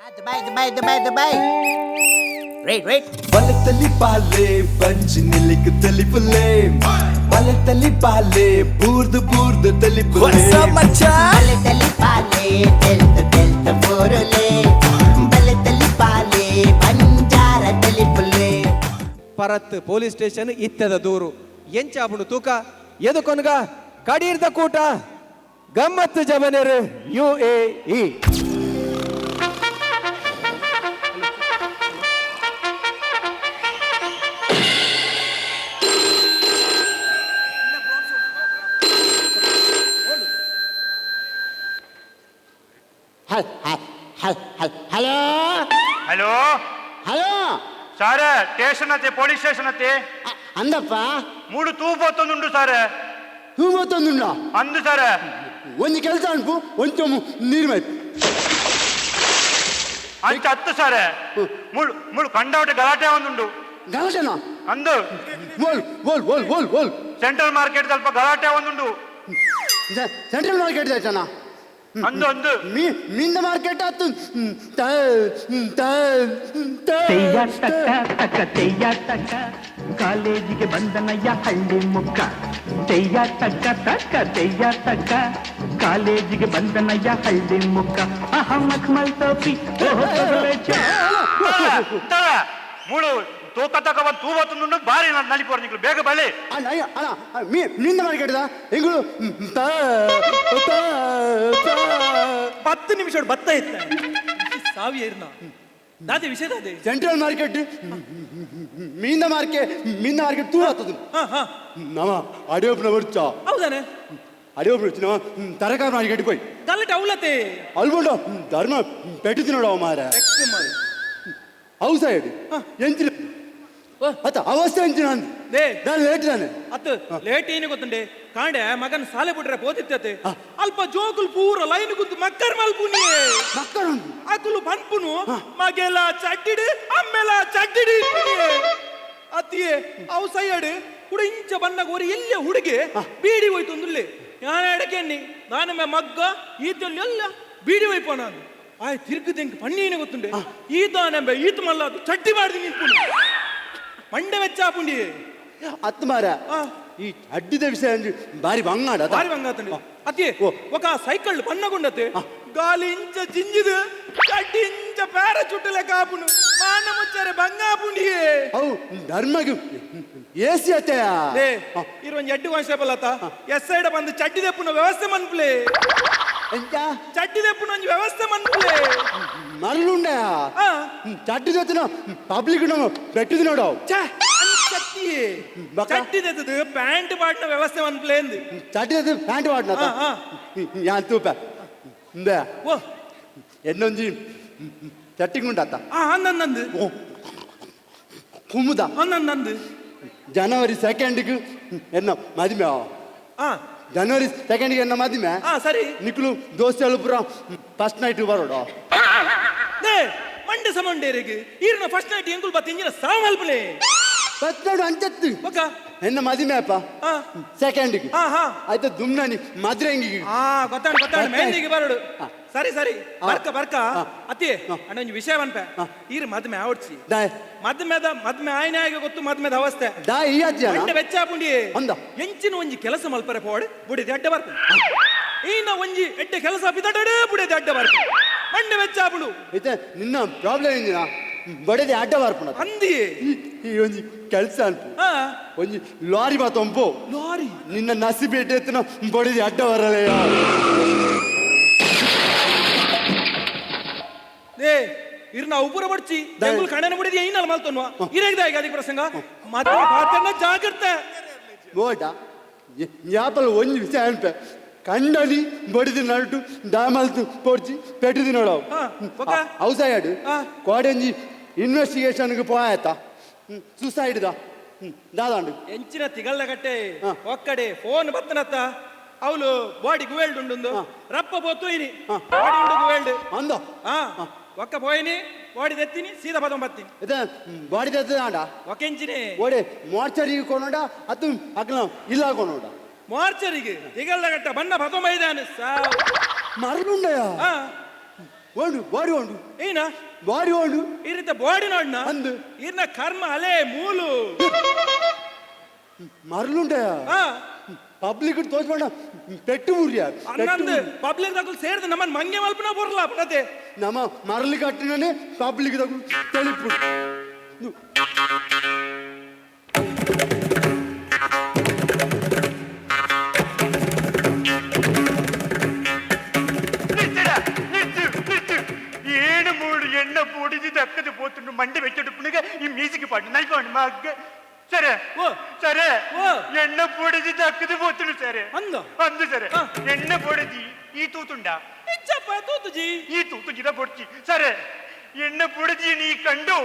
Dubai Dubai Dubai Dubai. Wait wait. ಬಲತಲಿ ಪಾಲೆ ಬಂಜಿ ನಿಲಿಕ್ ತಲಿಪುಲೆ, ಬಲತಲಿ ಪಾಲೆ ಬೂರ್ದು ಬೂರ್ದು ತಲಿಪುಲೆ. ಬಲತಲಿ ಪಾಲೆ ತೆಲ್ತ ತೆಲ್ತ ಬೋರುಲೆ, ಬಲತಲಿ ಪಾಲೆ ಬಂಜಾರ ತಲಿಪುಲೆ. ಪರತ್ ಪೊಲೀಸ್ ಸ್ಟೇಷನ್ ಇತ್ತದ ದೂರು ಎಂಚಾಪುಂಡು ತೂಕ ಎದುಕೊನ್ಗ ಕಡೀರ್ದ ಕೂಟ ಗಮ್ಮತ್ತು ಜಬನೇರು U A E. Hello. Hello. Hello. Sir, station ಅತ್ತೆ, ಪೊಲೀಸ್ ಸ್ಟೇಷನ್ ಅತ್ತೆ. ಅಂದಪ್ಪ. ಮೂಡು ತೂಪೊತ್ತೊಂದುಂಡು ಸಾರ್. ತೂಮತ್ತೊಂದುಂಡ? ಅಂದು ಸಾರ್. ಒಂಜಿ ಕೆಲಸ ಅನ್ಪು, ಒಂಚೊ ನೀರು ಮೈ. ಅಂಚ ಹತ್ತು ಸಾರ್. ಮುಳು ಮುಳು ಕಂಡವಟೆ ಗಲಾಟೆ ಒಂದುಂಡು. ಗಲಾಟೆನಾ? ಅಂದು. ಓಲ್ ಓಲ್ ಓಲ್ ಓಲ್ ಓಲ್? ಸೆಂಟ್ರಲ್ ಮಾರ್ಕೆಟ್ ಸ್ವಲ್ಪ ಗಲಾಟೆ ಒಂದುಂಡು. Central market ಆಯ್ತಾನ? ಅಂದು ಅಂದು. ಮೀ ಮೀನ್ದ ಮಾರ್ಕೆಟ್ ಆತು. ತೆಯ್ಯ ತಕ್ಕ ತಕ್ಕ ತೆಯ್ಯ ತಕ್ಕ, ಕಾಲೇಜಿಗೆ ಬಂದನಯ್ಯ ಹಳ್ಳಿ ಮುಕ್ಕ. ತೆಯ್ಯ ತಕ್ಕ ತಕ್ಕ ತೆಯ್ಯ ತಕ್ಕ, ಕಾಲೇಜಿಗೆ ಬಂದನಯ್ಯ ಹಳ್ಳಿ ಮುಕ್ಕ. ಅಹ ಮಖಮಲ್ ಟೋಪಿ, ಓಹೋ ತೊಗಲೆ ಚ. ತಳ ಮುಳು ತೂಕ ತಕ್ಕ ಬಂದು ತೂಬತ್ತೊಂದುಂಡು, ಬಾರಿ ನಲಿಪೋರ್ ನಿಕ್ಲು ಬೇಗ ಬಲಿ. ಅಣ್ಣ ಅಣ್ಣ, ಮೀ ಮೀನ್ದ ಮಾರ್ಕೆಟ್ ಎಂಗಳು. 10 ನಿಮಿಷ ಬತ್ತ ಇತ್ತ ಸಾವಿಯ ಇರ್ನ ದಾದೆ ವಿಷಯ ದಾದೆ? ಸೆಂಟ್ರಲ್ ಮಾರ್ಕೆಟ್ ಮೀನ್ದ ಮಾರ್ಕೆಟ್, ಮೀನ್ದ ಮಾರ್ಕೆಟ್ ತೂ ಆಗ್ತದೆ. ಹಾ ಹಾ. ನಮ ಅಡಿಯೊಬ್ಬನ ಬರ್ಚ. ಹೌದಾನೆ? ಅಡಿಯೊಬ್ಬ ನಮ್ಮ ತರಕಾರಿ ಮಾರ್ಕೆಟ್ ಹೋಯ್. ಗಲಾಟೆ ಅವಲತೆ. ಅಲ್ಬಂಡ ಧರ್ಮ ಪೆಟ್ಟು ತಿನ್ನೋಡ ಮಾರ. ಹೌಸಾ ಹೇಳಿ ಎಂಚಿನ ಅತ್ತ ಅವಸ್ಥೆ ಎಂಚಿನ ಅಂದ್. ಲೇ. ನಾನು ಲೇಟ್ ತಾನೆ. ಅತ್ ಲೇಟ್ ಏನು ಗೊತ್ತುಂಡೆ, ಕಾಂಡೆ ಮಗನ್ ಸಾಲೆ ಬಿಟ್ರೆ ಪೋತಿತ್ತತೆ. ಅಲ್ಪ ಜೋಕುಲ್ ಪೂರ ಲೈನ್ ಕುಂತು ಮಕ್ಕರ್ ಮಲ್ಪುನಿ. ಮಕ್ಕಳು. ಅಕುಲು ಪನ್ಪುನು ಮಗೆಲ ಚಡ್ಡಿಡು ಅಮ್ಮೆಲ ಚಡ್ಡಿಡು ಇಪ್ಪುನಿಯೇ. ಅತ್ತಿಯೇ ಅವು ಸೈಯಡು ಕುಡ ಇಂಚ ಬನ್ನಗ ಒರಿ ಎಲ್ಲೆ ಹುಡುಗಿ ಬೀಡಿ ಹೋಯ್ತು ಅಂದುಲ್ಲೆ. ಯಾನ ಎಡಕೆನ್ನಿ ನಾನಮ್ಮೆ ಮಗ್ಗ ಈತಲ್ಲಿ ಎಲ್ಲ ಬೀಡಿ ಹೋಯ್ಪ ನಾನು ಆಯ್ ತಿರ್ಗದೆಂಕ್ ಪಣ್ಣೀನೆ ಗೊತ್ತುಂಡೆ, ಈತಾನೆಂಬೆ ಈತ ಮಲ್ಲ ಅದು ಚಡ್ಡಿ ಮಾಡ್ದಿ ನಿಂಪುನು ಮಂಡೆ ವೆಚ್ಚಾಪುಂಡಿ. ಅತ್ ಮಾರ. ಆ. ಈ ಅಡ್ಡಿದ ವಿಷಯ ಅಂದ್ರೆ ಬಾರಿ ಬಂಗಾಡ ಅತ್ತ. ಬಾರಿ ಬಂಗಾತಂడి ಅತ್ತಿಯೇ. ಓ. ఒక ಸೈಕಲ್ ಪನ್ನಗುಂಡತೆ ಗಾಲಿ ಇಂಚ ಜಿಂಜಿದು ಚಡ್ಡಿ ಇಂಚ ಪ್ಯಾರಾಚೂಟ್ ಕಾಪುನು ಮಾನ ಮುಚ್ಚಾರೆ ಬಂಗಾಪುಂಡಿಯೇ. ಅವು ಧರ್ಮಕ್ಕೆ ಏಸಿ ಅತ್ತೆಯ. ಲೇ, ಇರೊಂಜಿ ಎಡ್ಡು ಕಾನ್ಸ್ಟೇಬಲ್ ಆತ ಎಸ್ ಐಡ ಬಂದು ಚಡ್ಡಿ ದೆಪ್ಪುನ ವ್ಯವಸ್ಥೆ ಮನ್ಪುಲೆ. ಎಂಚ? ಚಡ್ಡಿ ದೆಪ್ಪುನ ಒಂಜಿ ವ್ಯವಸ್ಥೆ ಮನ್ಪುಲೆ. ಮರಳುಂಡ. ಆ. ಚಡ್ಡಿ ದೆತ್ತಿನ ಪಬ್ಲಿಕ್ ನಮ್ಮ ಪೆಟ್ಟು ತಿನ್ನೋಡು. ಛೆ, ಅಂಚತ್ತಿಯೇ. ಬಕ. ಚಡ್ಡಿ ದೆತ್ತದು ಪ್ಯಾಂಟ್ ಪಾಡ್ನ ವ್ಯವಸ್ಥೆ ಮನ್ಪುಲೆ ಅಂದು. ಚಡ್ಡಿ ದೆತ್ತು ಪ್ಯಾಂಟ್ ವಾಡ್ನ. ಆ, ಆ. ಯಾನ್ ತೂಪ ಇಂದೆ. ಓ. ಎನ್ನೊಂಜಿ ಚಟ್ಟಿಂಗ್ ಉಂಡಾತ. ಆ ಅಂದಂದು. ಓ ಕುಮುದ. ಅಂದಂದು. ಜನವರಿ ಸೆಕೆಂಡ್ಗೆ ಎನ್ನ ಮದುವೆ. ಆ. ಜನವರಿ ಸೆಕೆಂಡ್ಗೆ ಎನ್ನ ಮದುವೆ. ಆ ಸರಿ. ನಿಕ್ಲು ದೋಸ್ತ ಪೂರ ಫಸ್ಟ್ ನೈಟ್ ಬರೋಡು. ಲೇ, ಮಂಡೆ ಸಮಂಡೇರಿಗೆ ಈರ್ನ ಫಸ್ಟ್ ನೈಟ್ ಎಂಕುಲ್ ಬತ್ತ ಇಂಜಿನ ಸಾವು ಮಲ್ಪುಲೆ. ಫಸ್ಟ್ ನೈಟ್ ಅಂಚತ್ತು. ಬೊಕ? ಎನ್ನ ಮದುವೆ ಅಪ್ಪ. ಆ. ಸೆಕೆಂಡ್ಗೆ. ಆ ಹಾ. ಆಯ್ತಾ, ದುಮ್ನಾನಿ ಮದ್ರಂಗಿಗೆ. ಆ ಗೊತ್ತಾಂಡ್ ಗೊತ್ತಾಂಡ್. ಮೆಹಂದಿಗೆ ಬರಡು. ಆ. ಸರಿ ಸರಿ. ಆ. ಬರ್ಕ ಬರ್ಕ. ಆ. ಅತ್ತಿ. ಆ. ಅಣ್ಣ, ಒಂಜಿ ವಿಷಯ ಪನ್ಪೆ. ಆ. ಈರ್ ಮದ್ಮೆ ಆವಡ್ಚಿ. ದಾಯ್. ಮದ್ಮೆದ ಮದ್ಮೆ ಆಯ್ನಾಗೆ ಗೊತ್ತು ಮದ್ಮೆದ ಅವಸ್ಥೆ. ದಾಯ್ ಈ ಅಜ್ಜನ? ಮಂಡೆ ಬೆಚ್ಚಾಪುಂಡಿ. ಅಂದ. ಎಂಚಿನ ಒಂಜಿ ಕೆಲಸ ಮಲ್ಪರೆ ಪೋಡ್ ಬುಡಿ ಅಡ್ಡ ಬರ್ಪು. ಈನ ಒಂಜಿ ಎಡ್ಡೆ ಕೆಲಸ ಬಿದಡಡೆ ಬುಡಿ ಅಡ್ಡ ಬರ್ಪು, ಮಂಡೆ ಬೆಚ್ಚಾಪುಂಡು. ಐತೆ, ನಿನ್ನ ಪ್ರಾಬ್ಲಮ್ ಎಂಜಿನ ಬಡದೆ ಅಡ್ಡ ಬರ್ಪುಣ. ಅಂದಿ. ಈ ಒಂಜಿ ಕೆಲಸ ಅನ್ಪು. ಆ. ಒಂಜಿ ಲಾರಿ ಮಾತೊಂಪು. ಲಾರಿ? ನಿನ್ನ ನಸಿಬೇಟೆ ಎತ್ತನ ಬಡದೆ ಅಡ್ಡ ಬರಲಯ್ಯ. ಏ, ಇರ್ನ ಉಪುರ ಬಡ್ಚಿ. ದಾಯ್. ಎಂಗುಲ್ ಕಣ್ಣನ ಬುಡಿದಿ ಐನಲ್ ಮಲ್ತೊನ್ವ ಇರೇಗ್ದ ಈಗ ಅದಕ್ಕೆ ಪ್ರಸಂಗ ಮತ್ತೆ ಪಾತ್ರನ ಜಾಗ್ರತೆ. ನೋಟ ಯಾಪಲ್ ಒಂಜಿ ವಿಷಯ ಅನ್ಪೆ, ಕಂಡಲಿ ಬಡಿದು ನಡು ದಾಮಲ್ತು ಪೊಡ್ಚಿ ಪೆಟ್ಟು ನೋಡವು. ಹಾ, ಬೊಕ? ಔಸಾಯಡು. ಹಾ. ಕೋಡಂಜಿ ಇನ್ವೆಸ್ಟಿಗೇಷನ್ಗೆ ಪೋಯಾತ ಸೂಸೈಡ್ the ದಾದಾಂಡು. ಎಂಚಿನ ತಿಗಳ್ಳ ಕಟ್ಟೆ. ಹಾ. ಒಕ್ಕಡೆ ಫೋನ್ ಬತ್ತನತ್ತ ಅವಳು ಬಾಡಿ ಗುವೆಲ್ಡ್ ಉಂಡುಂದು. ಹಾ. ರಪ್ಪ ಪೋತು ಇನಿ. ಹಾ. ಬಾಡಿ ಉಂಡು ಗುವೆಲ್ಡ್. ಅಂದ. ಹಾ, ಒಕ್ಕ ಪೋಯಿನಿ, ಬಾಡಿ ದೆತ್ತೀನಿ, ಸೀದಾ ಪದಂ ಬತ್ತೀನಿ. ಇದ ಬಾಡಿ ದತ್ತದಾಂಡ? ಒಕೆಂಚಿನಿ. ಓಡೆ ಮೋರ್ಚರಿಗೆ ಕೊನೋಡ ಅತ್ತು ಅಕ್ಲ ಇಲ್ಲ ಕೊನೋಡ? ಮಾರ್ಚರಿಗೆ ತಿಗಳ್ಳ ಕಟ್ಟ ಬಣ್ಣ ಪದಂ ಬೈದಾನೆ ಸಾವ್. ಮರಳುಂಡಯ. ಹಾ. ಓಡು ಬಾಡಿ ಓಡು. ಏನ? ಬಾಡಿ ಓಡು. ಈ ರೀತಿ ಬಾಡಿ ನೋಡ್ನ. ಅಂದು. ಇರ್ನ ಕರ್ಮ ಅಲೆ ಮೂಲು. ಮರಳುಂಟಯ. ಆ. ಪಬ್ಲಿಕ್ ತೋಚ್ಬೇಡ ಪೆಟ್ಟು ಊರ್ಯ. ಅನ್ನಂದು ಪಬ್ಲಿಕ್ ದಾಕುಲ್ ಸೇರ್ದು ನಮ್ಮನ್ ಮಂಗೆ ಮಲ್ಪನ ಬರಲ್ಲ ಪುನತೆ. ನಮ್ಮ ಮರಳಿ ಕಟ್ಟಿನೇ ಪಬ್ಲಿಕ್ ತಗು ತೆಳಿಪು. ನಿಲ್ತಡ, ನಿಲ್ತು ನಿಲ್ತು. ಏಳು ಮೂಡು ಎಣ್ಣ ಪೂಡಿದು ದಕ್ಕದು ಪೋತುಂಡು ಮಂಡೆ ಬೆಚ್ಚಡುಪ್ಪುನಗ ಈ ಮ್ಯೂಸಿಕ್ ಪಾಡು ನಲ್ಕೊಂಡು ಮಗ್ಗ ಸరే. ಓ. ಸరే. ಓ. ಎಣ್ಣ ಪೂಡಿದು ದಕ್ಕದು ಪೋತುಂಡು ಸరే. ಅಂದ? ಅಂದು ಸరే. ಆ. ಎಣ್ಣ ಪೊಡಜಿ ಈ ತೂತುಂಡ. ಇಚ್ಚಪ್ಪ ತೂತುಜಿ. ಈ ತೂತುಜಿದ ಪೊಡ್ಚಿ ಸరే. ಎಣ್ಣ ಪೊಡಜಿ ನೀ ಕಂಡು,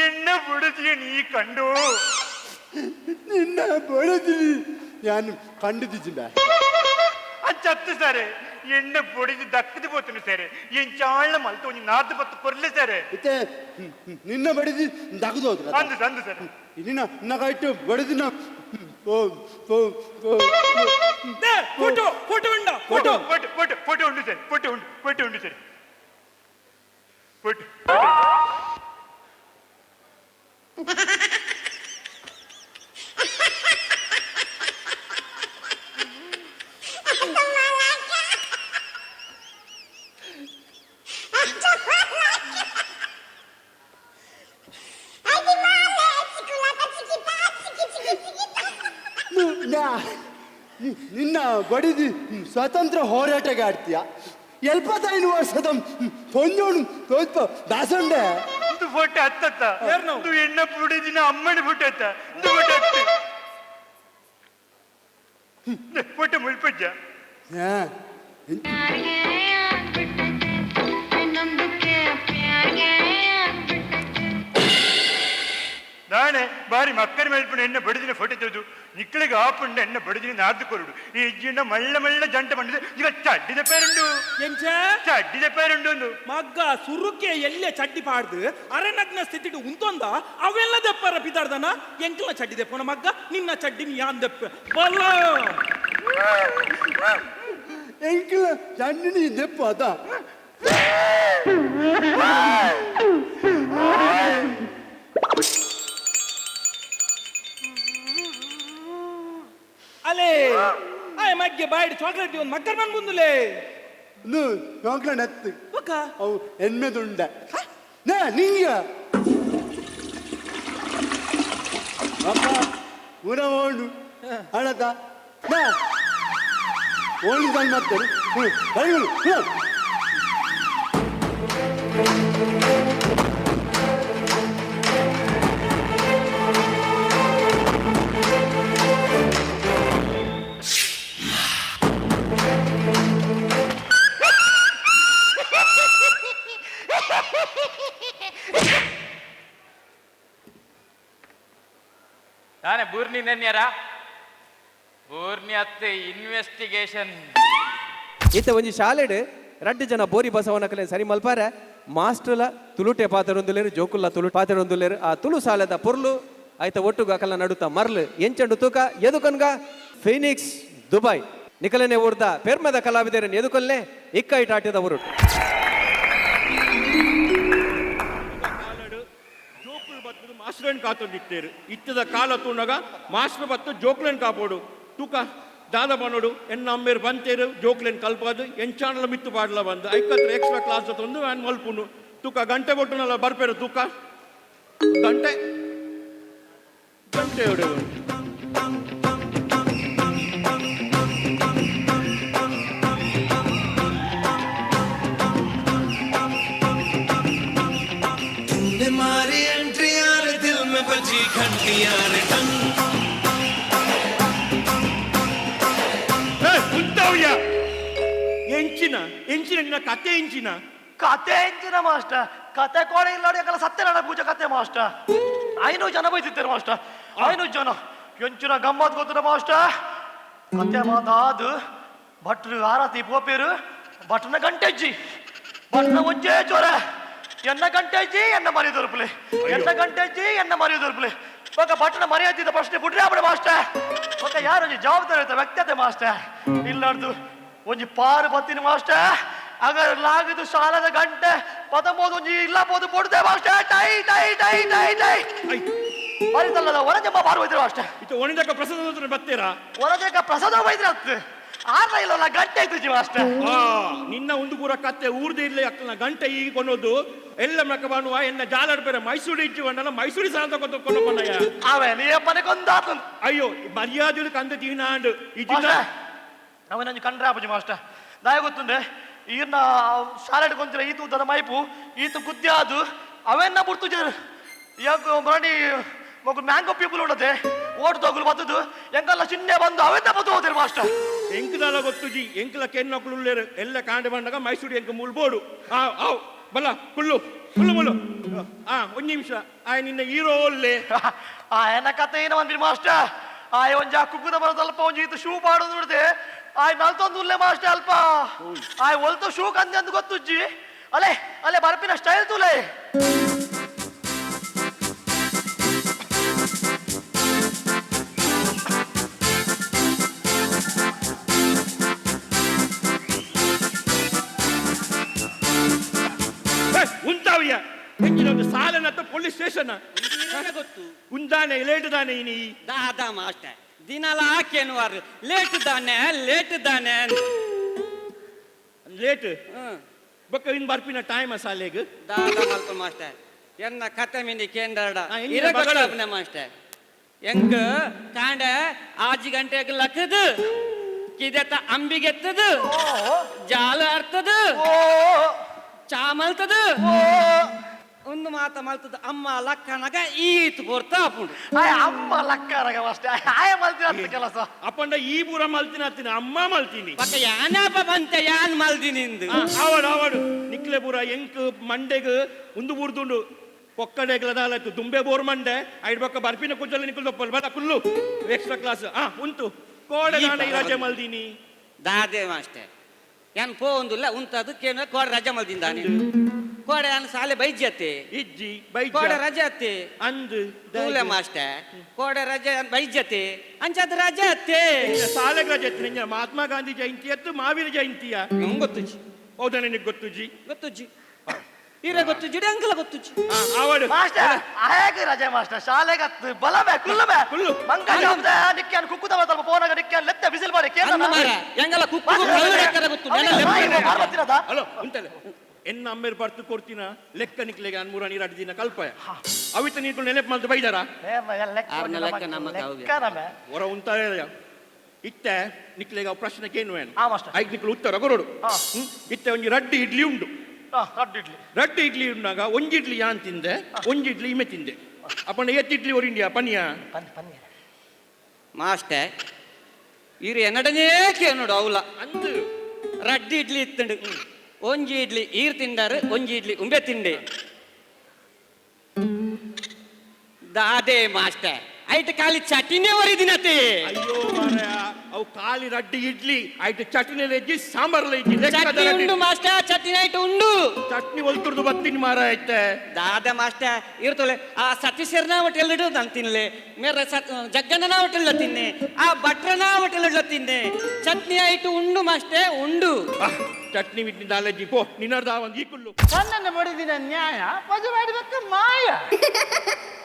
ಎಣ್ಣ ಪೊಡಜಿ ನೀ ಕಂಡು. ನಿನ್ನ ಬಡದಿನಿ ನಾನು ಕಂಡಿದ್ದಿದ್ದ. ಚತ್ತು ಸರೆ. ಎಣ್ಣೆ ಪೊಡಿದು ದಕ್ಕದು ಪೋತುಂಡು ಸರೆ. ಎಂಚಾಳ ಮಲ್ತು ಒಂಜಿ ನಾರ್ದು ಪತ್ತು ಕೊರ್ಲೆ ಸರೆ. ಇತ್ತೆ ನಿನ್ನ ಬಡಿದಿ ದಗದು ಹೋದ್ರ. ಅಂದು ಅಂದು ಸರ್. ನಿನ್ನ ನಗಾಯ್ತು ಬಡಿದಿನ ಓ ಓ ಓ. They photo photo ಉಂಡ photo. Photo photo photo ಉಂಡು ಸರ್, ಫೋಟೋ ಉಂಡು, ಫೋಟೋ ಉಂಡು ಸರ್, ಫೋಟೋ. ನಿನ್ನ ಬಡಿದಿ ಸ್ವತಂತ್ರ ಹೋರಾಟಗಾರ್ತಿಯ 75 ವರ್ಷದ ಪೊಂಜೋಣು ತೋಲ್ಪ ದಾಸಂಡೆ. ಇಂದು ಫೋಟೋ ಹತ್ತತ್ತ. ಏರ್ನವು? ಇಂದು ಎಣ್ಣ ಪುಡಿದಿನ ಅಮ್ಮನ ಫೋಟೋ ಅತ್ತ. ಇಂದು ಫೋಟೋ ಹತ್ತು ಫೋಟೋ ಮುಲ್ಪಜ್ಜ. ನಾನೇ ಬಾರಿ ಮಕ್ಕಳ ಮೇಲ್ಪುಣ ಎಣ್ಣೆ ಬಡಿದಿನ ಫೋಟೋ ತೆಗೆದು ನಿಕ್ಕಳಿಗೆ ಆಪುಂಡ ಎಣ್ಣೆ ಬಡಿದಿನ ನಾರ್ದು ಕೊರುಡು. ಈ ಇಜ್ಜಿಂಡ ಮಳ್ಳ ಮಳ್ಳ ಜಂಟ ಬಂಡಿದೆ ಈಗ ಚಡ್ಡಿದ ಪೇರುಂಡು. ಎಂಚ? ಚಡ್ಡಿದ ಪೇರುಂಡು ಒಂದು. ಮಗ್ಗ ಸುರುಕೆ ಎಲ್ಲೆ ಚಡ್ಡಿ ಪಾಡ್ದು ಅರೆನಗ್ನ ಸ್ಥಿತಿಡು ಉಂತೊಂದ ಅವೆಲ್ಲ ದೆಪ್ಪರ ಪಿದಾರ್ದನ ಎಂಕಲ್ನ ಚಡ್ಡಿ ದೆಪ್ಪನ ಮಗ್ಗ ನಿನ್ನ ಚಡ್ಡಿ ಯಾನ್ ದೆಪ್ಪ ಬಲ್ಲ. ಎಂಕಲ ಚಂಡಿನಿ ದೆಪ್ಪ ಅದ. ಅಲೇ ಆಯ್ ಮಗ್ಗೆ ಬಾಯ್ಡ್ ಚಾಕ್ಲೇಟ್ ಒಂದು ಮಕ್ಕರ್ ಮನ್ ಬಂದುಲೇ. ಚಾಕ್ಲೇಟ್ ಹತ್ತು. ಒಕ್ಕ. ಅವು ಎನ್ಮೆದುಂಡ ನೇ ನಿಂಗ ಅಪ್ಪ ಊರ ಓಡು ಹಣದ ನಾ ಓಣಿ ಮಾಡ್ತಾರೆ ಹ್ಞೂ. ತಾನೆ ಬೂರ್ನಿ ನೆನ್ಯರ ಬೂರ್ನಿ ಅತ್ತೆ ಇನ್ವೆಸ್ಟಿಗೇಷನ್. ಇತ್ತೆ ಒಂಜಿ ಶಾಲೆಡ್ ರಡ್ಡು ಜನ ಬೋರಿ ಬಸವನ ಕಲೆ ಸರಿ ಮಲ್ಪಾರೆ ಮಾಸ್ಟರ್ಲ ತುಳುಟೆ ಪಾತೆರೊಂದುಲೇರು, ಜೋಕುಲ್ಲ ತುಳು ಪಾತೆರೊಂದುಲೇರು. ಆ ತುಳು ಸಾಲದ ಪೊರ್ಲು ಆಯ್ತ ಒಟ್ಟುಗ ಅಕಲ ನಡುತ್ತ ಮರ್ಲು ಎಂಚಂಡು ತೂಕ ಎದುಕನ್ಗ ಫಿನಿಕ್ಸ್ ದುಬೈ ನಿಕಲನೆ ಊರ್ದ ಪೆರ್ಮದ ಕಲಾವಿದರನ್ನು ಎದುಕೊಲ್ಲೆ ಇಕ್ಕೈಟ್ ಆಟದ ಊರುಟು. ಜೋಕುಲು ಬತ್ತದು ಮಾಸ್ಟರ್ನ್ ಕಾತೊಂದಿತ್ತೇರು. ಇತ್ತದ ಕಾಲ ತೂನಗ ಮಾಸ್ಟರ್ ಬತ್ತು ಜೋಕ್ಲೆನ್ ಕಾಪೋಡು. ತೂಕ ದಾದ ಬನ್ನೋಡು ಎನ್ನ ಅಮ್ಮೇರು ಬಂತೇರು ಜೋಕ್ಲೆನ್ ಕಲ್ಪಾದು ಎಂಚಾಣಲ ಮಿತ್ತು ಪಾಡ್ಲ ಬಂದು ಐಕತ್ರ ಎಕ್ಸ್ಟ್ರಾ ಕ್ಲಾಸ್ ತಂದು ವ್ಯಾನ್ ಮಲ್ಪುನು. ತೂಕ ಗಂಟೆ ಬೊಟ್ಟುನಲ್ಲ ಬರ್ಪೇರು. ತೂಕ ಗಂಟೆ ಗಂಟೆ ಹೊಡೆವು. तूने मारी एंट्री यार दिल में बजी घंटी यार टंग. ಉಂತಾವ್ಯ ಎಂಚಿನ ಎಂಚಿನ ನಿನ್ನ ಕತೆ ಎಂಚಿನ? ಕತೆ ಎಂಚಿನ ಮಾಸ್ಟರ್? ಕತೆ ಕೋಡೆ ಇಲ್ಲ ಯಾಕಲ್ಲ ಸತ್ಯನಾರಾಯಣ ಪೂಜೆ ಕತೆ ಮಾಸ್ಟರ್. 500 ಜನ ಬೈತಿದ್ದಾರೆ ಮಾಸ್ಟರ್, 500 ಜನ. ಎಂಚಿನ ಗಮ್ಮತ್ ಗೊತ್ತದ ಮಾಸ್ಟರ್? ಕತೆ ಮಾತಾದು ಭಟ್ರು ಆರತಿ ಪೋಪೇರು ಭಟ್ರನ ಗಂಟೆಜ್ಜಿ ಭಟ್ರನ ಒಂಜೇ ಚೋರ ಎನ್ನ ಗಂಟೆಜ್ಜಿ ಎನ್ನ ಮರಿ ದೊರಪಲೆ ಎನ್ನ ಗಂಟೆಜ್ಜಿ ಎನ್ನ ಮರಿ ದೊರಪಲೆ. ఒక ಭಟ್ರನ ಮರ್ಯಾದಿದ್ದ ಪ್ರಶ್ನೆ ಬಿಡ್ರಿ ಆಪಡೆ ಮಾಸ್ಟರ್. ఒక ಯಾರು ಒಂಜಿ ಜವಾಬ್ದಾರಿ ಇರ್ತ ವ್ಯಕ್ತಿ ಅದೇ ಮಾಸ್ಟರ್. ಇಲ್ಲಾರ್ದು ಒಂಜಿ ಪಾರು ಬತ್ತೀನಿ ಮಾಸ್ಟರ್. ಅಗರ್ ಲಾಗದು ಶಾಲದ ಗಂಟೆ ಪದಮೋದು ಒಂಜಿ ಇಲ್ಲ ಪೋದು ಪೊಡ್ದೆ master. ಟೈ ಟೈ ಟೈ ಟೈ ಟೈ ಬರಿತಲ್ಲದ ಒರಜಮ್ಮ ಬಾರು ಹೋಯ್ತಿರ ಮಾಸ್ಟರ್. ಇದು ಒಣಿದಕ್ಕ ಪ್ರಸಾದ ಬತ್ತೀರಾ? ಒರಜಕ್ಕ ಪ್ರಸಾದ ಹೋಯ್ತಿರ ಅತ್ತು ಆರ್ಲ ಇಲ್ಲಲ್ಲ ಗಂಟೆ ಇತ್ತು ಮಾಸ್ಟರ್. ನಿನ್ನ ಒಂದು ಪೂರ ಕತ್ತೆ ಊರ್ದೇ ಇಲ್ಲ ಅಕ್ಕನ ಗಂಟೆ ಈಗ ಕೊನೋದು ಎಲ್ಲ ಮಕ್ಕ ಬಾನುವ ಎನ್ನ ಜಾಲಡ್ ಬೇರೆ ಮೈಸೂರು ಇಜ್ಜು ಅಣ್ಣನ ಮೈಸೂರು ಸಾಲ ಕೊಂಡು ಕೊಂಡಯ್ಯ. ಅವೇ ನೀಯಪ್ಪನೆ ಕೊಂದಾತು. ಅಯ್ಯೋ ಮರ್ಯಾದೆ ಕಂದ ದೀನಾಂಡ್ ಇಜ್ಜಿನ ಅವನೊಂದು ಕಂಡ್ರೆ ಆಪುಜಿ ಮಾಸ್ಟರ್. ದಾಯ ಗೊತ್ತುಂಡೆ ಈರ್ನ ಶಾಲೆಡ್ ಕೊಂತಿರ ಈತು ಉದ್ದದ ಮೈಪು ಈತು ಗುದ್ದಿ ಅದು ಅವೆನ್ನ ಬುಡ್ತು ಜರು ಯಾಕ ಮರಣಿ ಮಗು ಮ್ಯಾಂಗೋ ಪೀಪಲ್ ಉಂಡತೆ ಓಟ್ ತಗುಲು ಬತ್ತದು ಎಂಕಲ್ಲ ಚಿನ್ನೆ ಬಂದು ಅವೆನ್ನ ಬತ್ತು ಹೋದಿರು ಮಾಸ್ಟರ್. ಎಂಕದಾಲ ಗೊತ್ತು ಜಿ ಎಂಕಲ ಕೆನ್ನೊಕ್ಲು ಉಳ್ಳೇರು ಎಲ್ಲ ಕಾಂಡೆ ಬಂದಾಗ ಮೈಸೂರು ಎಂಕ ಮೂಲ್ ಬೋಡು ಆ ಆವ್ ಬಲ್ಲ ಕುಳ್ಳು ಕುಳ್ಳು ಮುಳ್ಳು ಆ ಒಂದು ನಿಮಿಷ ಆ ನಿನ್ನ ಹೀರೋ ಒಲ್ಲೆ. ಆ ಎನ್ನ ಕತೆ ಏನ ಬಂದಿರಿ ಮಾಸ್ಟರ್. ಆಯ್ ಒಂಜಿ ಆ ಕುಕ್ಕುದ ಬರೋದು ಅಲ್ಪ ಒಂಜಿ ಈತು ಶೂ ಪಾಡೋದು ನೋಡಿದೆ ಆಯ್ ನಲ್ತೊಂದು ಉಲ್ಲೆ ಮಾಸ್ಟರ್ ಅಲ್ಪ ಆಯ್ ಒಲ್ತು ಶೂ ಕಂದೆ ಅಂದ್ ಗೊತ್ತುಜ್ಜಿ ಅಲೆ ಅಲೆ ಬರ್ಪಿನ ಸ್ಟೈಲ್ ತೂಲೆ. ಉಂತಾವಿಯ ಹೆಚ್ಚಿನ ಒಂದು ಸಾಲನತ್ತ ಪೊಲೀಸ್ ಸ್ಟೇಷನ್ ಗೊತ್ತು ಉಂದಾನೆ ಲೇಟ್ ದಾನೆ ಇನಿ ದಾದಾ ಮಾಸ್ಟರ್ ದಿನಲ ಹಾಕೇನುವಾರು ಲೇಟ್ ದಾನೆ ಲೇಟ್ ದಾನೆ. ಲೇಟ್ ಬೊಕ್ಕ ಇನ್ ಬರ್ಪಿನ ಟೈಮ್ ಸಾಲೆಗ್ ದಾದಾ ಮಲ್ಪ ಮಾಸ್ಟರ್ ಎನ್ನ ಕತೆ ಮಿನಿ ಕೇಂದ್ರ ಎಂಜಿನ ಇರ ಬಗಡ. ಗೊತ್ತಾಪನೆ ಮಾಸ್ಟರ್ ಎಂಕ್ ಕಾಂಡ ಆಜಿ ಗಂಟೆಗ್ ಲಕ್ಕದು ಕಿದೆತ ಅಂಬಿಗೆತ್ತದು ಜಾಲ ಅರ್ತದು ಚಾ ಮಲ್ತದು ಒಂದು ಮಾತ ಮಲ್ತದ ಅಮ್ಮ ಲಕ್ಕನಗ ಈತ್ ಪೊರ್ತ ಆಪುಂಡು. ಆಯ್ ಅಮ್ಮ ಲಕ್ಕನಗ ಮಾಸ್ಟರ್ ಆಯ ಮಲ್ತಿನ ಅತ್ತ ಕೆಲಸ. ಅಪ್ಪಂಡ ಈ ಪೂರ ಮಲ್ತಿನ ಅತ್ತಿನ ಅಮ್ಮ ಮಲ್ತೀನಿ. ಪಕ್ಕ ಯಾನಪ್ಪ ಬಂತೆ ಯಾನ್ ಮಲ್ದಿನಿಂದು. ಆವಡು ಆವಡು ನಿಕ್ಲೆ ಪೂರ ಎಂಕ್ ಮಂಡೆಗ್ ಉಂದು ಬೂರ್ದುಂಡು ಪೊಕ್ಕಡೆಗ್ಲ ದಾಲತ್ತು ದುಂಬೆ ಬೋರ್ ಮಂಡೆ ಐಡ್ ಬೊಕ್ಕ ಬರ್ಪಿನ ಕುಜ್ಜಲ ನಿಕ್ಕುಲ್ ದೊಪ್ಪಲ್ ಬಲ ಕುಲ್ಲು ಎಕ್ಸ್ಟ್ರಾ ಕ್ಲಾಸ್ ಆ ಉಂಟು ಕೋಡೆ ದಾನೆ ಈ ರಜೆ ಮಲ್ದಿನಿ. ದಾದೆ ಮಾಸ್ಟರ್ ಯಾನ್ ಪೋ ಒಂದುಲ್ಲ ಉಂತದು ಕೇನ ಕೋಡೆ ರಜೆ ಮಲ್ದಿಂದಾನೆ ಕೋಡೆ ಯಾನ್ ಸಾಲೆ ಬೈಜ್ಯತೆ ಇಜ್ಜಿ ಬೈಜ ಕೋಡೆ ರಜೆ ಅತ್ತೆ ಅಂದು ತೂಲೆ ಮಾಸ್ಟರ್ ಕೋಡೆ ರಜೆ ಯಾನ್ ಬೈಜ್ಯತೆ ಅಂಚಾದ ರಜೆ ಅತ್ತೆ ಸಾಲೆಗ್ ರಜೆ ಅತ್ತೆ ನಿಂಜ ಮಹಾತ್ಮ ಗಾಂಧಿ ಜಯಂತಿ ಅತ್ತು ಮಹಾವೀರ ಜಯಂತಿಯ ನಂಗ್ ಗೊತ್ತುಜ್ಜಿ. ಹೌದಾ ನಿನಗೆ ಗೊತ್ತುಜ್ಜಿ? ಗೊತ್ತುಜ್ಜಿ ಇರ ಗೊತ್ತುಜ್ಜಿ ಅಂಕಲ ಗೊತ್ತುಜ್ಜಿ. ಆವಡು ಮಾಸ್ಟರ್ ಆಯಗ್ ರಜೆ ಮಾಸ್ಟರ್ ಶಾಲೆಗೆ ಅತ್ತು ಬಲಮೆ ಕುಲ್ಲುಮೆ ಕುಲ್ಲು. ಮಂಗ ಜಾಮ್ದ ನಿಕ್ಯಾನ್ ಕುಕ್ಕುದ ಸ್ವಲ್ಪ ಫೋನಾಗ ನಿಕ್ಯಾನ್ ಲೆತ್ತ ಬಿಸಿಲು ಬಾರಿ ಕೇಂದ್ರ ಅನ್ನ ಮಾರ ಎಂಗಲ ಕುಕ್ಕು ಕಲ್ಲುಡೆಕ್ಕರ ಗೊತ್ತು ನೆಲ ಲೆಪ್ಪು. ಹಲೋ ಉಂಟಲ್ಲ ಎನ್ನ ಅಮ್ಮೇರ್ ಬರ್ತು ಕೊಡ್ತೀನ ಲೆಕ್ಕ ನಿಕ್ಲೆಗೆ ಅನ್ಮೂರ ನೀರು ಅಡ್ದಿನ ಕಲ್ಪಾಯ ಅವಿತ ನೀರು ನೆನಪು ಮಲ್ತು ಬೈದಾರ ಆರ್ನ ಲೆಕ್ಕ ನಮ್ಮ ಕಾವ್ಯ. ಹೊರ ಉಂತಾರೆ ಇತ್ತೆ ನಿಕ್ಲೆಗೆ ಅವು ಪ್ರಶ್ನೆಗೆ ಏನು ಏನು ಆ, ಮಾಸ್ಟರ್. ಐಕ್ ನಿಕ್ಲು ಉತ್ತರ ಕೊರಡು. ಇತ್ತೆ ಒಂಜಿ ರಡ್ಡಿ ಇಡ್ಲಿ ಉಂಡು. ರಡ್ಡು ಇಡ್ಲಿ. ರಡ್ಡಿ ಇಡ್ಲಿ ಉಂಡಾಗ ಒಂಜಿ ಇಡ್ಲಿ ಯಾನ್ ತಿಂದೆ ಒಂಜಿ ಇಡ್ಲಿ ಇಮೆ ತಿಂದೆ ಅಪ್ಪಣ್ಣ ಎತ್ತು ಇಡ್ಲಿ ಒರಿಂಡಿಯಾ ಪನಿಯ ಪನ್ನಿ ಪನ್ನಿ ಮಾಸ್ಟರ್ ಇರು ಎನ್ನಡನೇ ಕೇನೋಡು ಅವಲ ಅಂದು ರಡ್ಡಿ ಇಡ್ಲಿ ಇತ್ತಂಡು ಒಂಜಿ ಇಡ್ಲಿ ಈರ್ ತಿಂಡಾರು ಒಂಜಿ ಇಡ್ಲಿ ಉಂಬೆ ತಿಂಡೆ ದಾದೆ ಮಾಸ್ಟರ್ ಐಟ್ ಖಾಲಿ ಚಟಿನೇ ಒರಿದಿನತೆ. ಅಯ್ಯೋ ಮಾರಾಯ ಅವು ಖಾಲಿ ರಡ್ಡಿ ಇಡ್ಲಿ ಆಯ್ತು ಚಟ್ನಿ ಇಜ್ಜಿ ಸಾಂಬಾರ್ಲ ಇಜ್ಜಿ ಲೆಕ್ಕದ ಚಟ್ನಿ ರಡ್ಡಿ. ಉಂಡು ಮಾಸ್ಟರ್ ಚಟ್ನಿ ಐಟ್ ಉಂಡು ಚಟ್ನಿ ಒಲ್ತುರ್ದು ಬತ್ತೀನಿ ಮಾರಾಯ ಐತೆ ದಾದ ಮಾಸ್ಟರ್ ಇರ್ತೋಲೆ ಆ ಸತೀಶರ್ನ ಹೋಟೆಲ್ ಇಡು ನಾನು ತಿನ್ಲೆ ಮೇರೆ ಜಗ್ಗಣ್ಣನ ಹೋಟೆಲ್ ತಿನ್ನೆ ಆ ಭಟ್ರನ ಹೋಟೆಲ್ ತಿನ್ನೆ ಚಟ್ನಿ ಐಟು ಉಂಡು ಮಾಸ್ಟರ್ ಉಂಡು. ಚಟ್ನಿ ವಿಟ್ನಿ ದಾಲಜ್ಜಿ ಪೋ ನಿನ್ನರ್ದ ಒಂದು ಈ ಕುಲ್ಲು. ತನ್ನನ್ನು ಬಡಿದಿನ ನ್ಯಾಯ ಪಜೆ ಮಾಡಿಬೇಕ ಮಾಯ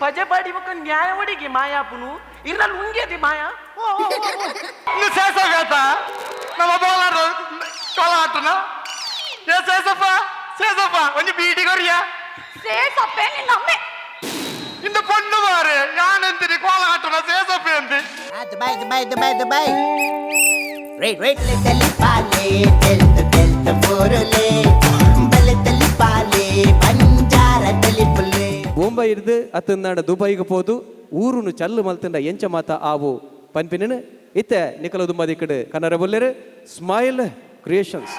ಪಜೆ ಬಾಡಿಬೇಕ ನ್ಯಾಯ ಒಡಿಗೆ ಮಾಯಾಪುನು ಇರ್ನಲ್ಲಿ ಉಂಗ್ಯದಿ ಮಾಯಾ. ಸೇಸಬೇತ ನಮ್ಮ ಬೋಲಾರ ಕೋಲಾಟನ ಏ ಸೇಸಪ್ಪ ಸೇಸಪ್ಪ ಒಂಜಿ ಬೀಡಿ ಕೊರಿಯ ಸೇಸಪ್ಪೆ ನಿನ್ನಮ್ಮೆ ಇಂದ ಪೊಣ್ಣು ಮಾರೆ ಯಾನೆಂತಿರಿ ಕೋಲಾಟನ ಸೇಸಪ್ಪೆ ಅಂತಿ. Dubai, Dubai, Dubai, Dubai. Wait, wait. ತಲಿಪಾಲೆ ತೆಲ್ತು ತೆಲ್ತು ಪೋರುಲೆ ಬಲೆ ತಲಿಪಾಲೆ ಬಂಜಾರ ತಲಿಪುಲೆ. ಬೊಂಬೈ ಇರ್ದು ಅತ್ತಂದಾಂಡ ದುಬೈಗೆ ಪೋದು ಊರುನು ಚಲ್ಲು ಮಲ್ತಂಡ ಎಂಚ ಮಾತ ಆವು ಪನ್ಪಿನ ಇತ್ತೆ ನಿಕಲ ದುಂಬದಿಕ್ಕಡು Kannada ಬೊಲ್ಲೆರು smile creations.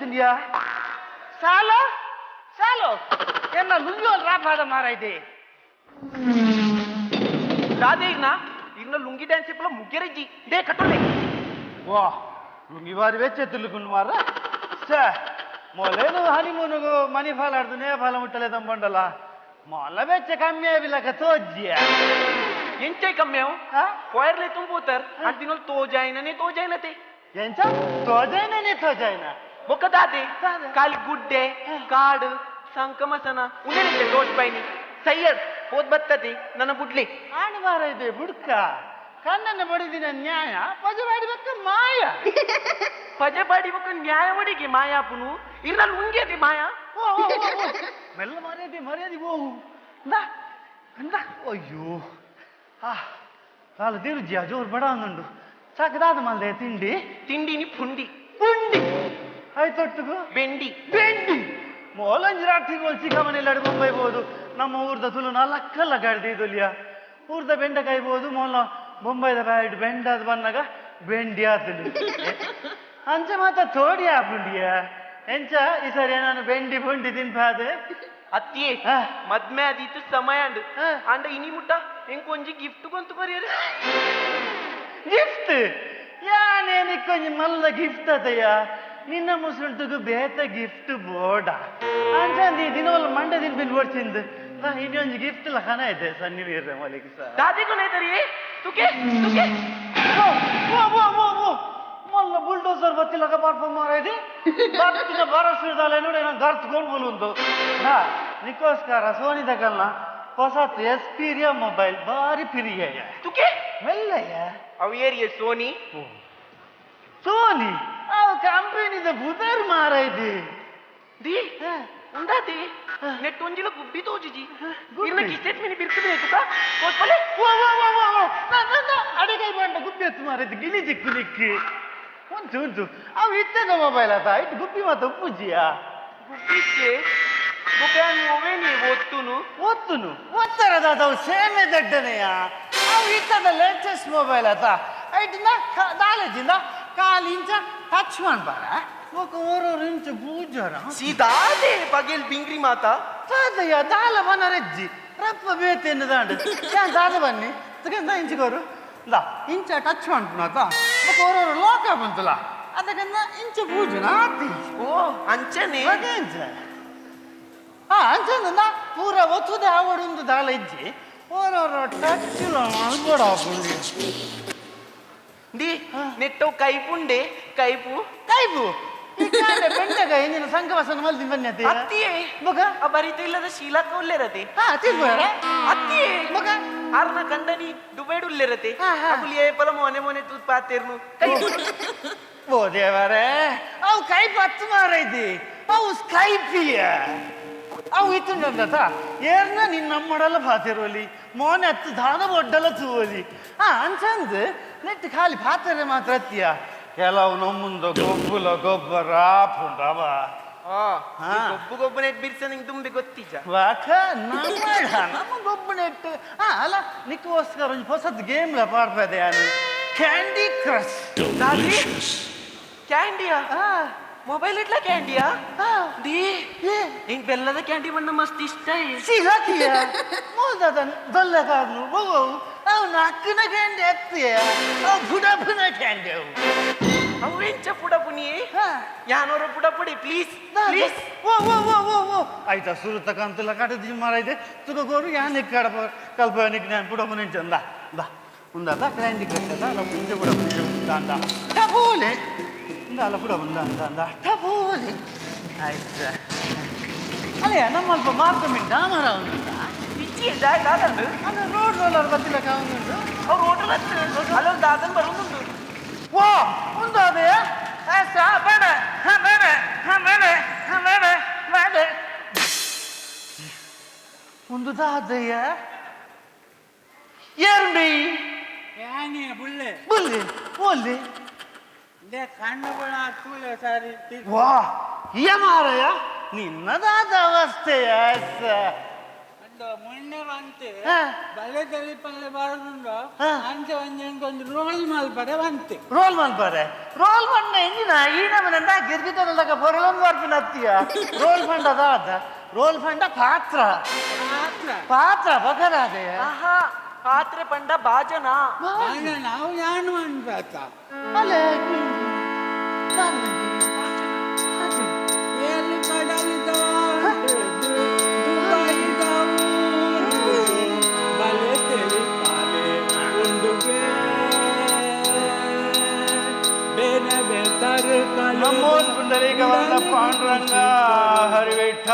ತಿಂಡಿಯಾ swallow swallow ಎನ್ನ ಲುಂಗಿಯೋಲ್ ರಾಪಾದ ಮಾರಾಯ್ದೆ ದಾದೆ ಇರ್ನ ಇರ್ನ ಲುಂಗಿ ಡ್ಯಾನ್ಸ್ ಇಪ್ಪಲ ಮುಗ್ಗೆರಜ್ಜಿ they ಕಟ್ಟೊಲ್ಲೆ. ವಾ ಲುಂಗಿ ಬಾರಿ ವೆಚ್ಚ ತಿಳ್ಕೊಂಡು ಮಾರ ಸೇ ಮೊಲೇನು ಹನಿಮೂನುಗು ಮನಿ ಫಾಲ ಆಡ್ದು ನೇ ಫಾಲ ಮುಟ್ಟಲೆ ತಂಬಂಡಲ್ಲ ಮೊಲ ವೆಚ್ಚ ಕಮ್ಮಿ ಆಗಿಲ್ಲಕ ತೋಜ್ಜಿಯ. ಎಂಚೈ ಕಮ್ಮಿಯವು ಕೊಯರ್ಲೆ ತುಂಬೂತರ್ ಅಂತಿನೊಲ್ ತೋಜಾಯಿನನೇ ತೋಜಾಯಿನತೆ. ಎಂಚ ತೋಜಾಯಿನನೇ ತೋಜಾಯಿನ? ಬೊಕ್ಕ ದಾದೆ ಕಾಲಿ ಗುಡ್ಡೆ ಕಾಡು ಸಂಕಮಸನ ಉಂದೆನಿತ್ತೆ ದೋಷ್ ಬೈನಿ ಸೈಯರ್ ಪೋದ್ ಬತ್ತತಿ ನನ್ನ ಬುಡ್ಲಿ. ಆಣು ಮಾರ ಇದೆ ಬುಡ್ಕ ಕಣ್ಣನ್ನು ಬಡಿದಿನ ನ್ಯಾಯ ಪಜೆ ಬಾಡಿಬೇಕ ಮಾಯ. ಪಜೆ ಬಾಡಿಬೇಕ ನ್ಯಾಯ ಒಡಿಗೆ ಮಾಯಾಪುನು ಇರ್ನಲ್ಲಿ ಉಂಗೇದಿ ಮಾಯಾ. ಮೆಲ್ಲ ಮರ್ಯಾದೆ ಮರ್ಯಾದೆ ಹೋಗು ಇಂದ ಇಂದ. ಅಯ್ಯೋ ಆ ಕಾಲು ತಿರುಜಿಯ ಜೋರು ಬಡ ಅಂದುಂಡು ಸಾಕದಾದ ಮಲ್ದೆ ತಿಂಡಿ ತಿಂಡಿನಿ ಪುಂಡಿ ಪುಂಡಿ ಆಯ್ತೊಟ್ಟಿಗೂ ಬೆಂಡಿ ಬೆಂಡಿ ಮೊಲಂಜಿ ರಾತ್ರಿ ಚಿಕ್ಕಮನೆಯಲ್ಲಿ ಅಡು ಬೊಂಬೈಬೋದು ನಮ್ಮ ಊರ್ದ ತುಳು ನಾಲ್ಕಲ್ಲ ಗಾಡ್ದು ಇದೊಲಿಯ ಊರ್ದ ಬೆಂಡೆಕಾಯಿ ಬೋದು ಮೊಲ ಬೊಂಬೈದ ಬ್ಯಾಡ್ ಬೆಂಡಾದ ಬನ್ನಾಗ ಬೆಂಡಿ ಆತಲು ಅಂಚೆ ಮಾತ ತೋಡಿ ಆಪುಂಡಿಯ ಎಂಚ ಈ ಸರಿ ನಾನು ಬೆಂಡಿ ಪುಂಡಿ ತಿನ್ಪಾದೆ. ಅತ್ತಿಯೇ ಮದ್ಮೆ ಆದೀತು ಸಮಯ ಅಂಡ್ ಅಂಡ ಇನಿ ಮುಟ್ಟ ಎಂಕೊಂಜಿ ಗಿಫ್ಟ್ ಕೊಂತು ಕೊರಿಯರು. ಗಿಫ್ಟ್ ಯಾನೇನಿ ಕೊಂಜಿ ಮಲ್ಲ ಗಿಫ್ಟ್ ಅದಯ್ಯ ನಿನ್ನ ಮುಸುಂಟುಗು ಬೇತ ಗಿಫ್ಟ್ ಬೋಡ ಅಂಚಂದಿ ದಿನವಲ್ಲ ಮಂಡೆ ದಿನ ಬಿಲ್ ಓಡ್ಸಿಂದು ನಾ ಇನ್ನೊಂದು ಗಿಫ್ಟ್ ಲಖನ ಇದೆ ಸನ್ನಿ ನೀರ್ರೆ ಮಲಿಗೆ ಸರ್ ದಾದಿ ಕೊನೆ ತುಕೆ ತುಕೆ ಓ ಓ ಓ ಓ ಓ ಮಲ್ಲ ಬುಲ್ಡೋಸರ್ ಬತ್ತಿಲಕ ಪರ್ಫಾರ್ಮ್ ಮಾರಾಯ್ದಿ ಬರ್ತಿನ ಬರಸಿದಾಲೆ ನೋಡಿ ನಾನು ಗರ್ತ್ಕೊಂಡು ಬೋಲುಂದು ಹಾ ನಿಕ್ಕೋಸ್ಕರ ಸೋನಿ ತಗಲ್ನ ಹೊಸತು ಎಸ್ಪೀರಿಯಾ ಮೊಬೈಲ್ ಬಾರಿ ಪಿರಿಯ ತುಕೆ ಮೆಲ್ಲಯ್ಯ ಅವು ಏರಿಯ ಸೋನಿ ಸೋನಿ ಅವು ಕಂಪನಿದ ಬುದರ್ ಮಾರಾಯ್ದಿ the ಉಂದಾದಿ ನೆಟ್ ಒಂಜಿಲ ಗುಬ್ಬಿ ತೋಜಿಜಿ ಇರ್ನ ಕಿಸೆಟ್ ಮಿನಿ ಬಿರ್ಕುದಿನ ತುಕ ಕೋಸ್ಪಲೆ. ಓ ಓ ಓ ಓ ಓ ನಾ ನಾ ಅಡಿಗೈ ಬಂಡ ಗುಬ್ಬಿ ಎತ್ತು ಮಾರಾಯ್ದು ಗಿಲಿ ಚಿಕ್ಕು ನಿಕ್ಕಿ ಉಂಟು ಉಂಟು ಅವು ಇತ್ತದ ಮೊಬೈಲ್ ಆತ ಇಟ್ಟು ಗುಬ್ಬಿ ಮಾತ ಉಪ್ಪುಜಿಯಾ ಗುಬ್ಬಿಕ್ಕೆ ಗುಬ್ಬ್ಯಾನ್ ಓವೇನಿ ಒತ್ತುನು ಒತ್ತುನು ಒತ್ತರದಾದ ಅವು ಸೇಮೆ ದಡ್ಡನೆಯ ಅವು ಇತ್ತದ ಲೇಟೆಸ್ಟ್ ಮೊಬೈಲ್ ಆತ ಐಟಿಂದ ದಾಲೇಜಿಂದ ಕಾಲು ಇಂಚ ಟಚ್ ಮಾಡ್ಬಾರ ఒక ಓರೋರು ಇಂಚ ಪೂಜಾರ ಸೀದಾದೆ ಬಗೆಲ್ ಬಿಂಗ್ರಿ ಮಾತಾ ದಾದಯ್ಯ ದಾಲ ಬನರೆಜ್ಜಿ ರಪ್ಪ ಬೇತೆನ್ನು ದಾಂಡು ಯಾನ್ ದಾದ ಬನ್ನಿ ತಗಂದ ಇಂಚಿಗೋರು ದಾ ಇಂಚ ಟಚ್ ಮಾಡ್ಪುನಾತ ಬೊಕ ಓರೋರು ಲೋಕ ಬಂತಲ್ಲ ಅದಕ್ಕನ್ನ ಇಂಚ ಪೂಜನ ಆತಿ. ಓ ಅಂಚನೆ ಎಂಚ ಹಾ ಅಂಚಂದ ಪೂರ ಒತ್ತುದೆ ಆವಡುಂದು ದಾಲ ಇಜ್ಜಿ ಓರೋರು ಟಚ್ ಮಲ್ಬೋಡ ಆಪುಂಡಿ the ನೆಟ್ಟವು ಕೈಪುಂಡೆ ಕೈಪು ಕೈಪು ಈ ಕಾಂಡೆ ಬೆಂಡೆಕಾಯಿ ನಿನ್ನ ಸಂಕವಸನ ಮಲ್ದಿ ಬನ್ನಿ ಅತ್ತಿಯೇ ಬೊಕ ಆ ಬರಿತ ಇಲ್ಲದ ಶೀಲಾಕ ಉಲ್ಲೆರತೆ. ಹಾ ತಿರ್ಬೋರ ಅತ್ತಿಯೇ ಬೊಕ ಆರ್ನ ಕಂಡನಿ ದುಬೈಡ್ ಉಲ್ಲೆರತೆ ಅಕುಲಿ ಏಪಲ ಮೋನೆ ಮೋನೆ ತೂತ್ ಪಾತೇರ್ನು ಕೈ ಓ ದೇವರೇ ಅವು ಕೈಪು ಹತ್ತು ಮಾರೈತಿ ಅವು ಸ್ಕೈಪಿಯ ಅವು ಇತ್ತುಂಡತ ಏರ್ನ ನಿನ್ನ ನಮ್ಮಡಲ್ಲ ಪಾತಿರೋಲಿ ಮೋನೆ ಹತ್ತು ದಾದ ಒಡ್ಡಲ ತೂವಲಿ ಆ ಅಂಚಂದ್ ನೆಟ್ ಖಾಲಿ ಪಾತ್ರೆ ಮಾತ್ರ ಅತ್ತಿಯ ಕೆಲವು ನಮ್ಮುಂದ ಗೊಬ್ಬುಲ ಗೊಬ್ಬರ ಆಪುಂಡವ. ಗೊಬ್ಬು ಗೊಬ್ಬು ನೆಟ್ ಬಿರ್ಸ ನಿಂಗೆ ತುಂಬಿ ಗೊತ್ತಿಜ ವಾಕ ನಮ್ಮ ನಮ್ಮ ಗೊಬ್ಬು ನೆಟ್ ಆ ಅಲ್ಲ ನಿಕ್ಕೋಸ್ಕರ ಒಂಜಿ ಹೊಸದ್ ಗೇಮ್ ಲ ಪಾಡ್ಪದೆ ಯಾನು candy crush. Dadi ಕ್ಯಾಂಡಿಯಾ mobile ಇಟ್ಲ ಕ್ಯಾಂಡಿಯಾ the ಹಿಂಗ್ ಬೆಲ್ಲದ ಕ್ಯಾಂಡಿ ಬಣ್ಣ ಮಸ್ತ್ ಇಷ್ಟ. ಸಿಗತಿಯ ಮೋದದ ದೊಲ್ಲಗಾಗ್ನು ಬೊಗವು ಅವು ಅಕ್ಕನ ಕ್ಯಾಂಡಿ ಅತ್ತಿಯ ಅವು ಬುಡಪುನ ಕ್ಯಾಂಡಿ ಅವು. ಅವು ಎಂಚ ಪುಡ ಪುನಿ ಯಾನೋರ ಪುಡ ಪುಡಿ ಪ್ಲೀಸ್ ಪ್ಲೀಸ್. ಓ ಓ ಓ ಓ ಓ ಆಯ್ತಾ ಸುರು ತಕಂತಲ್ಲ ಕಾಟದಿ ಮಾರಾಯ್ದೆ ತುಕ ಗೋರು ಯಾನ್ ಕಡಪ ಕಲ್ಪ ನಿಕ್ ನಾನು ಪುಡ ಪುನಿ ಚಂದ ಬಾ ಉಂದಾತ ಕ್ಯಾಂಡಿ ಕ್ರಶ್ ಅಲ್ಲ ಮುಂಚೆ ಪುಡ ಪುನಿ ದಾಂದ ಟಬೋಲೆ ಇಂದ ಪುಡ ಬಂದ ಅಂದ ಟಬೋಲೆ ಆಯ್ತು ಅಲ್ಲೇ ನಮ್ಮ ಅಲ್ಪ ಮಾರ್ಕ ಮಿಂಡ ಮರ ಉಂಟು ಇಚ್ಚಿ ದಾದಂಡು ಅಲ್ಲ ರೋಡ್ ರೋಲರ್ ಬತ್ತಿಲ್ಲ ಕಾವುಂಡು ಅವ್ರು ರೋಡ್ ಅಲ್ಲ ದಾದನ್ ಬರುದುಂಡು. ವಾ ಉಂದಾದೆ ಬೇಡ ಬೇಡ ಬೇಡ ಬೇಡ ಬೇಡ ಒಂದು ದಾದಯ್ಯ ಏರ್ಂಡಿ ಯಾನಿ ಬುಳ್ಳೆ ಬುಲ್ಲೆ ಓಲ್ಲಿ ಕಣ್ಣುಗಳ ತೂಲೆ ಸಾರಿ. ವಾ ಮಾರಯ್ಯ ನಿನ್ನದಾದ ಅವಸ್ಥೆಯ ಒಂದು ಮೊನ್ನೆ ಬಂದ ಬಂತೆ ಬಲೆ ತಲಿಪಲ್ಲೆ ಬಾರದುಂಡು ಅಂಚ ಒಂಜಿ ಒಂದು ರೋಲ್ ಮಲ್ಪರೆ ಬಂತೆ. ರೋಲ್ ಮಲ್ಪರೆ? ರೋಲ್ ಮಣ್ಣ ಎಂಜಿನ ಈ ನಮನ ಗಿರ್ಗಿಟನಲ್ಲಕ ಬೊರಲೊಂದು ಬರ್ಪಿನ ಅತ್ತಿಯ ರೋಲ್ ಫಂಡ ಅದಾದ ರೋಲ್ ಫಂಡ ಪಾತ್ರ ಪಾತ್ರ ಬಕರಾದೆ. ಆಹಾ, ಪಾತ್ರೆ ಪಂಡ ಬಾಜನ. ನಾವು ಯಾನು ಅನ್ಬೇಕ ಅಲೆ ಎಲ್ಲಿ ಕಡಲಿದ ದುಬೈದ ಊರು ಬಲೆ ತಿಳಿಪಾಲೆ ಉಂಡುಗೆ ಬೇನೆ ಬೇಸರು ನಮೋ ಪುಂಡರೀಕವರದ ಪಾಂಡುರಂಗ ಹರಿವಿಠ.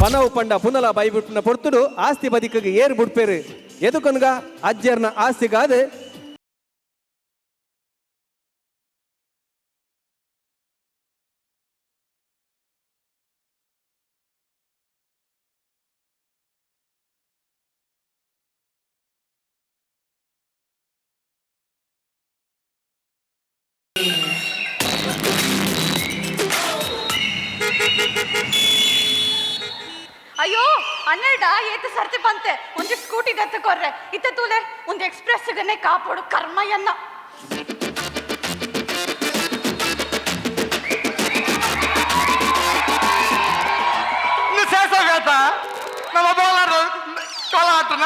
ಪನವು ಪಂಡ ಪುನಲ ಬೈಬಿಟ್ನ ಪೊರ್ತುಡು ಆಸ್ತಿ ಬದಿಕಿಗೆ ಏರ್ ಬುಡ್ಪೇರು ಎದುಕನ್ಗ ಅಜ್ಜರ್ನ ಆಸ್ತಿಗಾದ. ಅಯ್ಯೋ ಹನ್ನೆರಡ ಏತ ಸರ್ತಿ ಬಂತೆ ಒಂದು ಸ್ಕೂಟಿ ದತ್ತ ಕೊರ್ರೆ ಇತ್ತ ತೂಲೆ ಒಂದು ಎಕ್ಸ್ಪ್ರೆಸ್ ಗನೆ ಕಾಪೋಡು ಕರ್ಮಯನ್ನ. ಸೇಸಬೇತ ನಮ್ಮ ಬೋಲಾರ ಕೊಲಾಟನ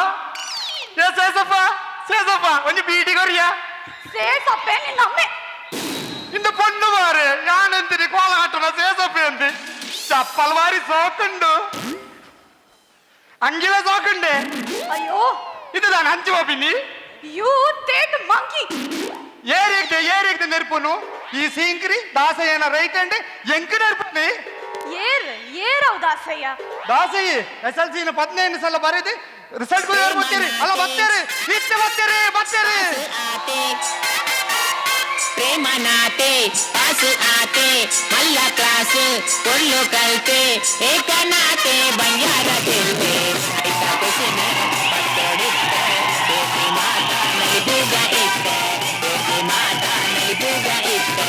ಏ ಸೇಸಪ್ಪ ಸೇಸಪ್ಪ ಒಂಜಿ ಬೀಟಿ ಕೊರಿಯ. ಸೇಸಪ್ಪೆ ನಿನ್ನಮ್ಮೆ. ಇಂದ ಪೊಣ್ಣು ಮಾರೆ ಯಾನೆಂತಿನಿ ಕೋಲಾಟನ ಸೇಸಪ್ಪೆ ಅಂತಿ ಚಪ್ಪಲ್ ವಾರಿ ಸೋಕುಂಡು ಅಂಗಿಲ ಸೋಕುಂಡೆ. ಅಯ್ಯೋ ಇದು ನಾನು ಹಂಚು ಹೋಪಿನಿ. You ತೇಟ್ monkey. ಏರಿಗ್ದೆ ಏರಿಗ್ದೆ ನೆರ್ಪುನು ಈ ಸೀಂಕ್ರಿ ದಾಸಯ್ಯನ ರೈಟ್ ಹ್ಯಾಂಡ್ ಎಂಕ್ ನೆರ್ಪುನಿ. ಏರ್ ಏರವು ದಾಸಯ್ಯ? ದಾಸಯ್ಯ ಎಸ್ ಎಲ್ ಸಿನ 15 ಸಲ ಬರೆದು ರಿಸಲ್ಟ್ ಕೂಡ ಬರ್ತೀರಿ ಅಲ್ಲ ಬರ್ತೀರಿ ಇತ್ತೆ ಬರ್ತೀರಿ ಬರ್ತೀರಿ. ಪ್ರೇಮ ನಾತೆ ಪಾಸ್ ಆತೆ ಮಲ್ಲ ಕ್ಲಾಸ್ ಕೊಲ್ಲು ಕಲ್ತೆ ಏಕನಾತೆ ಬಂಜಾರ ತಿಂತೆ ಐತ ಕುಸಿನ ಪಟ್ಟೋಡಿತ್ತೆ ಏಕೆ ಮಾತಾ ನಲಿಪುಗ ಇತ್ತೆ ಏಕೆ ಮಾತಾ ನಲಿಪುಗ ಇತ್ತೆ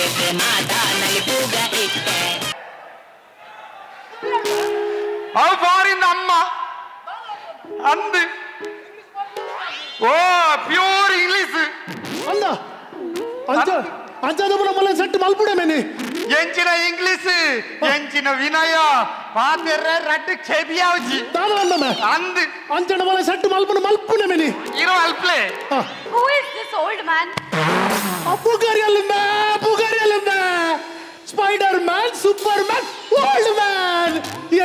ಏಕೆ ಮಾತಾ ನಲಿಪುಗ ಇತ್ತೆ. ಅವು ಬಾರಿಂದ ಅಮ್ಮ ಅಂದು ಓ ಪ್ಯೂರ್ ಇಂಗ್ಲಿಷ್. ಅಲ್ಲ ಅಂಚ ಅಂಚಾದ ಮಲ್ಲ ಸೆಟ್ ಮಲ್ಪುಡೆ ಮೇನಿ. ಎಂಚಿನ ಇಂಗ್ಲಿಷ್ ಎಂಚಿನ ವಿನಯ ಪಾತೆರ್ರೆ ರಡ್ಡು ಚೆಬಿ ಆವ್ಜಿ. ದಾದ ಬಂದಮ್ಮ ಅಂದು ಅಂಚನ ಮಲ್ಲ ಸೆಟ್ ಮಲ್ಪುನ ಮಲ್ಪುನೆ ಮೇನಿ. ಇರೋ ಅಲ್ಪ್ಲೆ. Who is this old man? ಪುಗರಿಯಲ್ಲಿಂದ ಪುಗರಿಯಲ್ಲಿಂದ spider man super man old man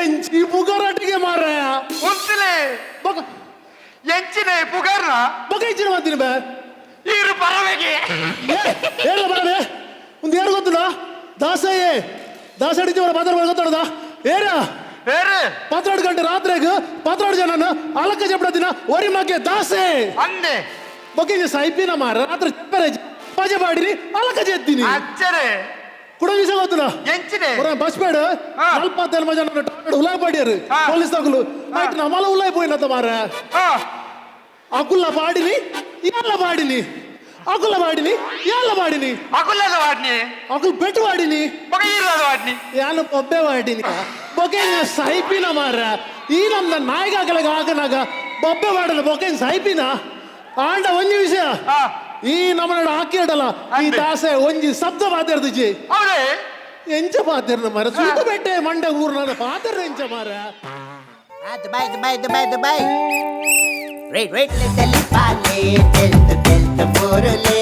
ಎಂಚಿ ಪುಗರಾಟಿಗೆ ಮಾರ. ಉಂತಲೆ ಬೊಕ ಎಂಚಿನ ಪುಗರ್ನ ಬೊಕ ಎಂಚಿನ ಮಾಡ್ತೀನಿ ಬೇ ಇರು ಪರವೆಗೆ. ಏರ ಬರವೆ ಒಂದು ಏರು ಗೊತ್ತುಂಡ ದಾಸಯ್ಯ ದಾಸಡಿಚಿ ಅವರ ಪಾತ್ರ ಗೊತ್ತುಂಡ ಏರ ಏರು ಪತ್ರಾಡು ಗಂಟೆ ರಾತ್ರಿಗ್ ಪತ್ರಾಡು ಜನ ಅಲಕ್ಕ ಜಪಡ ದಿನ ಒರಿ ಮಗ್ಗೆ ದಾಸೆ ಅಂದೆ ಬೊಕ ಸೈಪಿನ ಮಾರ ರಾತ್ರಿ చెప్పారే ಪಜೆ ಪಾಡಿನಿ ಅಲಕ್ಕ చేತ್ತೀನಿ ಅಚ್ಚರೆ ಕುಡ ವಿಷಯ ಗೊತ್ತುಂಡ ಎಂಚಿನೆ ಬಸ್ ಬೇಡ ನಲ್ಪತ್ತೆಲ್ಮ ಜನ ಟಾಯ್ಲೆಟ್ ಉಲಾಯ್ ಪಾಡಿಯಾರು ಪೊಲೀಸ್ ತಗುಲು ಆಯ್ತು ನಮ್ಮಲ ಉಲಾಯ್ ಪೋಯಿನತ್ತ ಮಾರ. ಅಕುಲ್ಲ ಪಾಡಿನಿ ಎಲ್ಲ ಪಾಡಿನಿ ಅಕುಲ್ಲ ಪಾಡಿನಿ ಎಲ್ಲ ಪಾಡಿನಿ ಅಕುಲ್ಲದ ವಾಡ್ನಿ ಅಕುಲ್ ಪೆಟ್ಟು ವಾಡಿನಿ ಬೊಕ ಈರದ ವಾಡ್ನಿ ಯಾನು ಒಬ್ಬೆ ವಾಡಿನಿ ಬೊಕೆ ಸೈಪಿನ ಮಾರ ಈ ನಮ್ದ ನಾಯಿಗಾಗಲಾಗ ಆಗನಾಗ ಬೊಬ್ಬೆ ವಾಡದ ಬೊಕೆ ಸೈಪಿನ ಆಂಡ ಒಂಜಿ ವಿಷಯ ಈ ನಮ್ಮನ್ನ ಹಾಕಿಡಲ್ಲ ಈ ದಾಸೆ ಒಂಜಿ ಶಬ್ದ ಪಾತಿರ್ದಿಜಿ ಹೌದೇ ಎಂಚ ಪಾತಿರ್ನ ಮಾರ ಸುಳ್ಕು ಬೆಟ್ಟೆ ಮಂಡೆ ಊರ್ನ ಪಾತಿರ್ನ ಎಂಚ ಮಾರ. Dubai Dubai Dubai Dubai right right ತಲಿಪಾಲೆ ತೆಲ್ತ ತೆಲ್ತ ಬೋರುಲೆ.